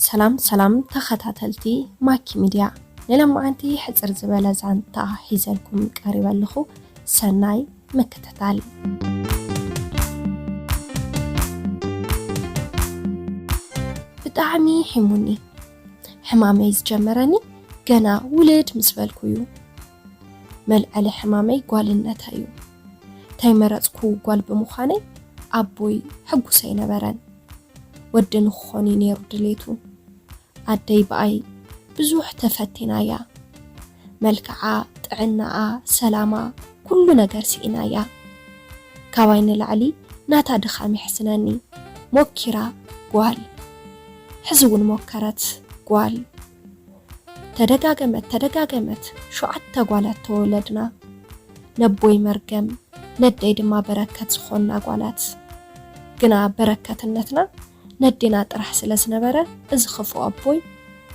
ሰላም ሰላም ተኸታተልቲ ማኪ ሚድያ፣ ንሎማዓንቲ ሕጽር ዝበለ ዛንታ ሒዘልኩም ቀሪበ ኣለኹ። ሰናይ ምክትታል። ብጣዕሚ ሒሙኒ። ሕማመይ ዝጀመረኒ ገና ውልድ ምስ በልኩ እዩ። መልዐሊ ሕማመይ ጓልነተይ እዩ። ተይመረጽኩ ጓል ብምዃነይ ኣቦይ ሕጉስ ኣይነበረን። ወዲ ንክኾን እዩ ነይሩ ድሌቱ። ኣደይ ብኣይ ብዙሕ ተፈቲና እያ። መልክዓ፣ ጥዕናኣ፣ ሰላማ፣ ኩሉ ነገር ስኢና እያ። ካባይ ንላዕሊ ናታ ድኻም የሕስነኒ። ሞኪራ ጓል። ሕዚ እውን ሞከረት ጓል። ተደጋገመት፣ ተደጋገመት። ሸውዓተ ጓላት ተወለድና። ነቦይ መርገም፣ ነደይ ድማ በረከት ዝኾንና ጓላት። ግና በረከትነትና ነዴና ጥራሕ ስለ ዝነበረ፣ እዚ ክፉእ ኣቦይ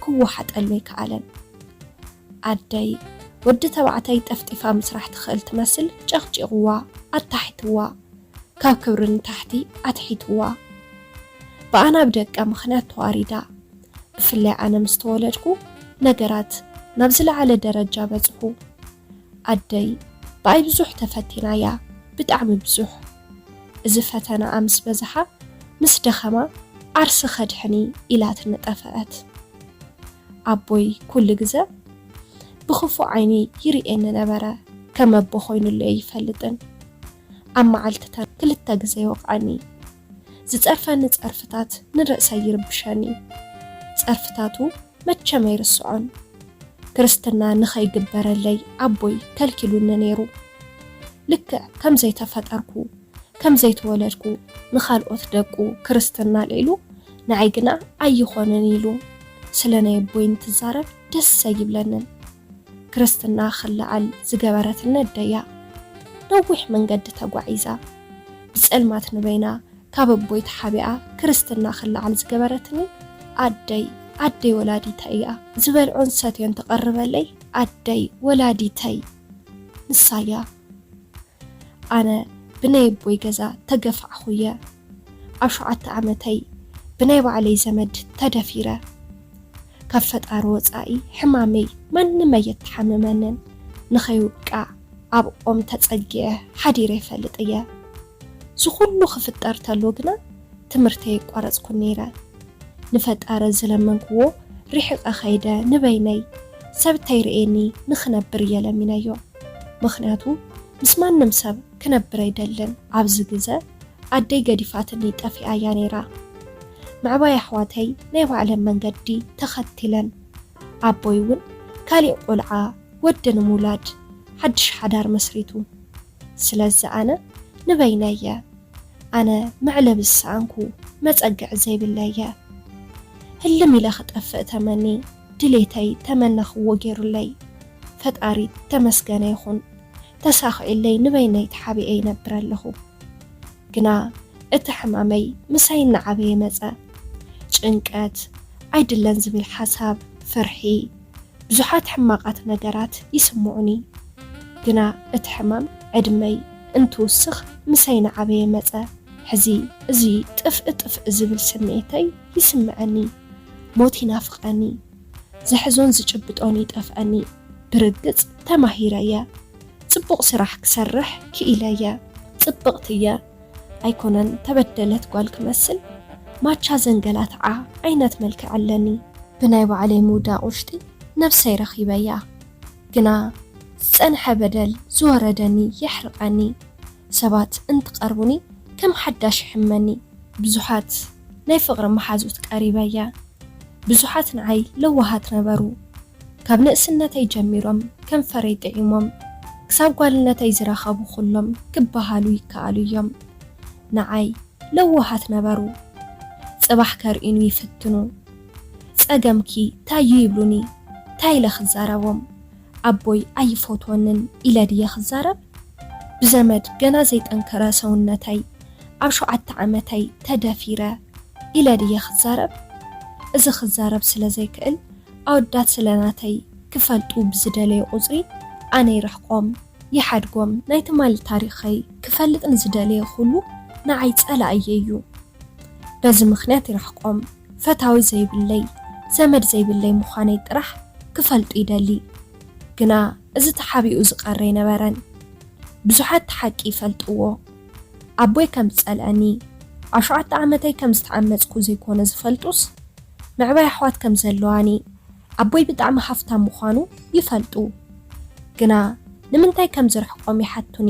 ክወሓጠሉ ኣይከኣለን። ኣደይ፣ ወዲ ተባዕታይ ጠፍጢፋ ምስራሕ ትኽእል ትመስል፣ ጨቕጪቕዋ፣ ኣታሒትዋ፣ ካብ ክብሪ ንታሕቲ ኣትሒትዋ። ብኣና ብደቃ ምኽንያት ተዋሪዳ። ብፍላይ ኣነ ምስ ተወለድኩ፣ ነገራት ናብ ዝለዓለ ደረጃ በጽሑ። ኣደይ ብኣይ ብዙሕ ተፈቲና እያ፣ ብጣዕሚ ብዙሕ። እዚ ፈተናኣ ምስ በዝሓ፣ ምስ ደኸማ፣ ዓርሲ ከድሕኒ ኢላትኒ ጠፈአት። ኣቦይ ኩሉ ግዘ ብኽፉእ ዓይኒ ይርእየኒ ነበረ፣ ከም ኣቦ ኮይኑሉ ኣይፈልጥን። ኣብ መዓልትታት ክልተ ግዘ ይወቕዓኒ። ዝጸርፈኒ ጸርፍታት ንርእሰይ ይርብሸኒ። ጸርፍታቱ መቸም ኣይርስዖን። ክርስትና ንኸይግበረለይ ኣቦይ ከልኪሉኒ ነይሩ። ልክዕ ከም ዘይተፈጠርኩ፣ ከም ዘይተወለድኩ፣ ንኻልኦት ደቁ ክርስትና ኣልዒሉ፣ ንዓይ ግና ኣይኾነን ኢሉ። ስለ ናይ ኣቦይ እንትዛረብ ደስ ኣይብለንን። ክርስትና ክለዓል ዝገበረትኒ ኣደይ እያ። ነዊሕ መንገዲ ተጓዒዛ፣ ብጸልማት ንበይና ካብ ኣቦይ ተሓቢኣ ክርስትና ክለዓል ዝገበረትኒ ኣደይ፣ ኣደይ ወላዲተይ እያ። ዝበልዖን ሰትዮን ተቐርበለይ ኣደይ ወላዲተይ ንሳ እያ። ኣነ ብናይ ኣቦይ ገዛ ተገፋዕኹ እየ። ኣብ ሸውዓተ ዓመተይ ብናይ ባዕለይ ዘመድ ተደፊረ። ካብ ፈጣሪ ወጻኢ ሕማመይ ማንም ኣየተሓምመንን። ንኸይውቃዕ ኣብ ኦም ተጸጊዐ ሓዲረ ይፈልጥ እየ። እዚ ኩሉ ክፍጠር ተሎ ግና ትምህርተይ ኣይቋረጽኩን ነይረ። ንፈጣሪ ዝለመንክዎ ርሒቐ ከይደ ንበይነይ ሰብ ተይርእየኒ ንኽነብር እየ ለሚነዮ። ምኽንያቱ ምስ ማንም ሰብ ክነብር ኣይደልን። ኣብዚ ግዘ ኣደይ ገዲፋትኒ ጠፊኣ እያ ነይራ። ምዕባይ ኣሕዋተይ ናይ ባዕለን መንገዲ ተኸቲለን። ኣቦይ እውን ካሊእ ቆልዓ ወዲ ንምውላድ ሓድሽ ሓዳር መስሪቱ። ስለዚ ኣነ ንበይነይ እየ። ኣነ መዕለቢ ዝሰኣንኩ መጸግዒ ዘይብለይ እየ። ህልም ኢለ ክጠፍእ ተመኒ ድሌተይ ተመነኽዎ ገይሩለይ። ፈጣሪ ተመስገነ ይኹን። ተሳኺዑለይ ንበይነይ ተሓቢኤ ይነብር ኣለኹ። ግና እቲ ሕማመይ ምሳይ እናዓበየ መጸ። ጭንቀት፣ ኣይድለን ዝብል ሓሳብ፣ ፍርሒ፣ ብዙሓት ሕማቓት ነገራት ይስምዑኒ። ግና እቲ ሕማም ዕድመይ እንትውስኽ ምሳይ እናዓበየ መጸ። ሕዚ እዚ ጥፍእ ጥፍእ ዝብል ስምዒተይ ይስምዐኒ። ሞት ይናፍቐኒ። ዝሕዞን ዝጭብጦን ይጠፍኣኒ። ብርግጽ ተማሂረ እየ። ጽቡቕ ስራሕ ክሰርሕ ክኢለ እየ። ጽብቕቲ እየ። ኣይኮነን ተበደለት ጓል ክመስል፣ ማቻ ዘንገላትዓ ዓይነት መልክዕ ኣለኒ። ብናይ ባዕለይ ምውዳቕ ውሽጢ ነብሰይ ረኺበያ። ግና ዝጸንሐ በደል ዝወረደኒ የሕርቐኒ። ሰባት እንትቐርቡኒ ከም ሓዳሽ ይሕመኒ። ብዙሓት ናይ ፍቕሪ መሓዙት ቀሪበያ። ብዙሓት ንዓይ ለዋሃት ነበሩ። ካብ ንእስነተይ ጀሚሮም ከንፈረይ ጥዒሞም ክሳብ ጓልነተይ ዝረኸቡ ኩሎም ክበሃሉ ይከኣሉ እዮም። ንዓይ ለዋሃት ነበሩ። ጽባሕ ከርእዩኒ ይፍትኑ። ጸገምኪ ታዩ ይብሉኒ። ታይ ኢለ ክዛረቦም? ኣቦይ ኣይፈትወንን ኢለ ድየ ክዛረብ? ብዘመድ ገና ዘይጠንከረ ሰውነተይ ኣብ ሸውዓተ ዓመተይ ተደፊረ ኢለ ድየ ክዛረብ? እዚ ክዛረብ ስለ ዘይክእል ኣወዳት ስለ ናተይ ክፈልጡ ብዝደለዩ ቁጽሪ ኣነ ይርሕቆም፣ ይሓድጎም። ናይ ትማሊ ታሪኸይ ክፈልጥ ንዝደለየ ኩሉ ንዓይ ጸላእየ እዩ። በዚ ምኽንያት ይርሕቆም። ፈታዊ ዘይብለይ፣ ዘመድ ዘይብለይ ምዃነይ ጥራሕ ክፈልጡ ይደሊ። ግና እዚ ተሓቢኡ ዝቐረ ኣይነበረን። ብዙሓት እቲ ሓቂ ይፈልጥዎ። ኣቦይ ከም ዝጸልአኒ፣ ኣብ ሸውዓተ ዓመተይ ከም ዝተዓመጽኩ ዘይኮነ ዝፈልጡስ፣ ምዕባይ ኣሕዋት ከም ዘለዋኒ፣ ኣቦይ ብጣዕሚ ሃፍታም ምዃኑ ይፈልጡ። ግና ንምንታይ ከም ዝርሕቆም ይሓቱኒ።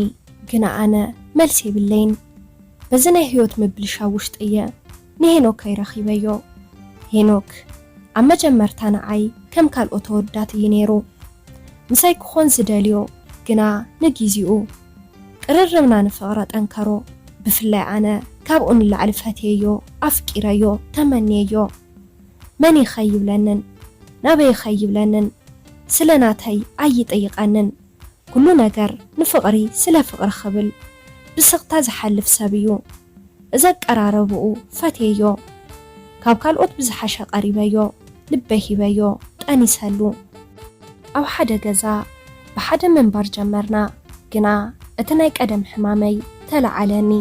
ግና ኣነ መልሲ የብለይን። በዚ ናይ ህይወት ምብልሻው ውሽጢ እየ ንሄኖከይ ረኺበዮ። ሄኖክ ኣብ መጀመርታ ንዓይ ከም ካልኦት ኣወዳት እዩ ነይሩ። ምሳይ ክኾን ዝደልዮ፣ ግና ንጊዜኡ ቅርርብና ንፍቕሪ ኣጠንከሮ። ብፍላይ ኣነ ካብኡ ንላዕሊ ፈትየዮ፣ ኣፍቂረዮ፣ ተመንየዮ። መን ይኸይብለንን፣ ናበይ ይኸይብለንን፣ ስለ ናተይ ኣይጠይቐንን። ኩሉ ነገር ንፍቕሪ፣ ስለ ፍቕሪ ክብል ብስቕታ ዝሓልፍ ሰብ እዩ። እዚ ኣቀራረብኡ ፈትየዮ። ካብ ካልኦት ብዝሓሸ ቀሪበዮ፣ ልበይ ሂበዮ፣ ጠኒሰሉ። ኣብ ሓደ ገዛ ብሓደ ምንባር ጀመርና። ግና እቲ ናይ ቀደም ሕማመይ ተለዓለኒ።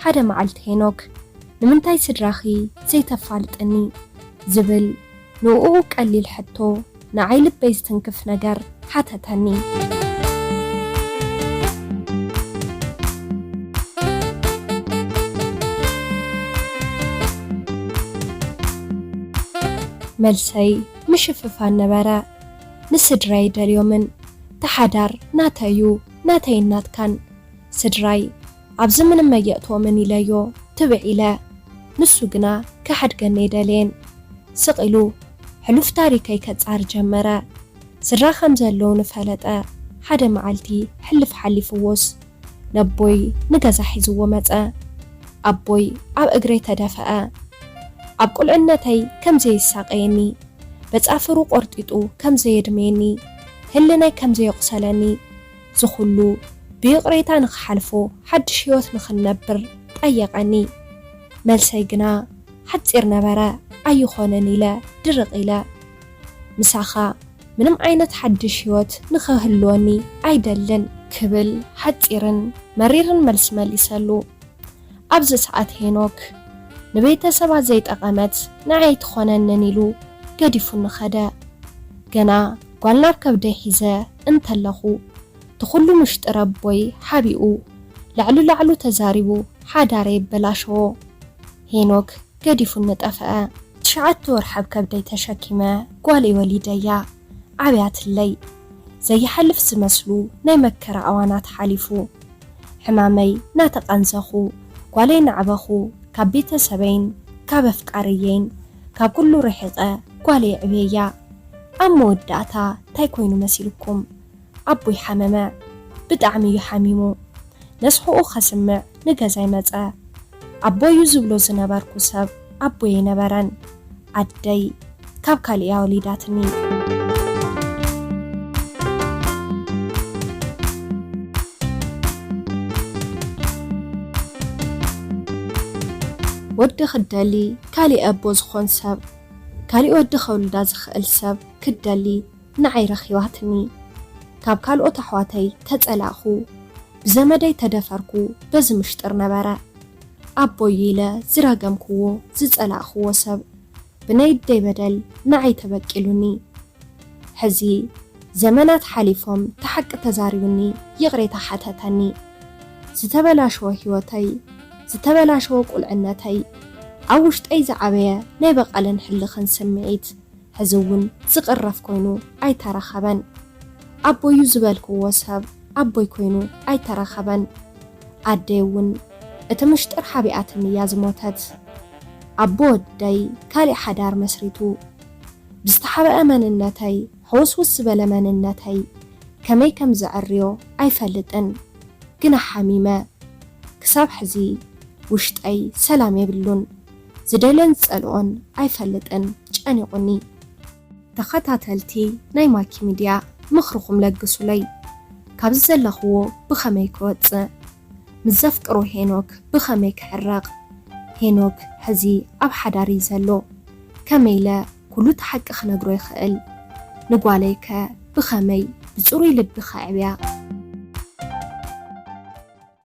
ሓደ መዓልቲ ሄኖክ፣ "ንምንታይ ስድራኺ ዘይተፋልጥኒ?" ዝብል ንእኡ ቀሊል ሕቶ ንዓይ ልበይ ዝትንክፍ ነገር ሓተተኒ። መልሰይ ምሽፍፋን ነበረ። ንስድራይ ደልዮምን፣ "እቲ ሓዳር ናተዩ፣ ናተይን ናትካን። ስድራይ ኣብዚ ምንም ኣየእትዎምን" ኢለዮ ትብዕ ኢለ። ንሱ ግና ክሓድገኒ ኣይደለየን። ስቕ ኢሉ ሕሉፍ ታሪከይ ከጻሪ ጀመረ። ስድራ ከም ዘለዉ ንፈለጠ። ሓደ መዓልቲ ሕልፍ ሓሊፍዎስ፣ ነቦይ ንገዛ ሒዝዎ መጸ። ኣቦይ ኣብ እግረይ ተደፍአ። ኣብ ቁልዕነተይ ከም ዘየሳቀየኒ፣ በጻፍሩ ቆርጢጡ ከም ዘየድመየኒ፣ ህልናይ ከም ዘየቁሰለኒ፣ ዝኹሉ ብይቕሬታ ንኽሓልፎ፣ ሓድሽ ህይወት ንኽንነብር ጠየቐኒ። መልሰይ ግና ሓጺር ነበረ። "ኣይኾነን" ኢለ ድርቕ ኢለ። "ምሳኻ ምንም ዓይነት ሓድሽ ህይወት ንኽህልወኒ ኣይደልን" ክብል ሓጺርን መሪርን መልሲ መሊሰሉ። ኣብዚ ሰዓት ሄኖክ፣ "ንቤተሰባ ዘይጠቐመት ንዓይ ኣይትኾነንን" ኢሉ ገዲፉኒ ኸደ። ገና ጓል ናብ ከብደይ ሒዘ እንተለኹ፣ እቲ ኩሉ ምሽጥር ኣቦይ ሓቢኡ፣ ላዕሉ ላዕሉ ተዛሪቡ ሓዳረይ የበላሸዎ። ሄኖክ ገዲፉኒ ጠፍአ። ትሽዓተ ወርሒ ኣብ ከብደይ ተሸኪመ ጓለይ ወሊደያ። ዓብያትለይ። ዘይሓልፍ ዝመስሉ ናይ መከራ እዋናት ሓሊፉ። ሕማመይ ናተቐንዘኹ፣ ጓለይ ናዕበኹ፣ ካብ ቤተሰበይን ካብ ኣፍቃርየይን ካብ ኩሉ ርሒቐ ጓለይ ኣዕብየያ። ኣብ መወዳእታ ታይ ኮይኑ መሲልኩም? ኣቦይ ሓመመ። ብጣዕሚ እዩ ሓሚሙ። ነስሕኡ ከስምዕ ንገዛይ መጸ። ኣቦዩ ዝብሎ ዝነበርኩ ሰብ ኣቦይ ኣይነበረን። ኣደይ ካብ ካልእ እያ ወሊዳትኒ። ወዲ ክደሊ፣ ካሊእ ኣቦ ዝኾን ሰብ፣ ካሊእ ወዲ ከውልዳ ዝኽእል ሰብ ክደሊ ንዓይ ረኺባትኒ። ካብ ካልኦት ኣሕዋተይ ተጸላእኹ፣ ብዘመደይ ተደፈርኩ፣ በዚ ምሽጥር ነበረ። ኣቦይ ኢለ ዝረገምክዎ፣ ዝጸላእክዎ ሰብ ብናይ ኣደይ በደል ንዓይ ተበቂሉኒ። ሕዚ ዘመናት ሓሊፎም፣ እቲ ሓቂ ተዛሪቡኒ፣ ይቕሬታ ሓተተኒ። ዝተበላሸወ ህይወተይ፣ ዝተበላሸወ ቁልዕነተይ፣ ኣብ ውሽጠይ ዝዓበየ ናይ በቐልን ሕልኽን ስምዒት፣ ሕዚ እውን ዝቕረፍ ኮይኑ ኣይተረኸበን። ኣቦዩ ዝበልክዎ ሰብ ኣቦይ ኮይኑ ኣይተረኸበን። ኣደይ እውን እቲ ምሽጥር ሓቢኣትኒ እያ ዝሞተት። ኣቦ ወደይ ካሊእ ሓዳር መስሪቱ። ብዝተሓበአ መንነተይ፣ ሕውስውስ ዝበለ መንነተይ ከመይ ከም ዘዕርዮ ኣይፈልጥን። ግና ሓሚመ። ክሳብ ሕዚ ውሽጠይ ሰላም የብሉን። ዝደልዮን ዝጸልኦን ኣይፈልጥን፣ ጨኒቑኒ። ተኸታተልቲ ናይ ማኪ ሚድያ፣ ምኽርኹም ለግሱለይ። ካብዚ ዘለኽዎ ብኸመይ ክወጽእ? ምስ ዘፍቅሮ ሄኖክ ብኸመይ ክዕረቕ? ሄኖክ ሕዚ ኣብ ሓዳር እዩ ዘሎ። ከመይ ኢለ ኩሉ እቲ ሓቂ ክነግሮ ይኽእል? ንጓለይከ ብኸመይ ብጽሩይ ልቢ ከዕብያ?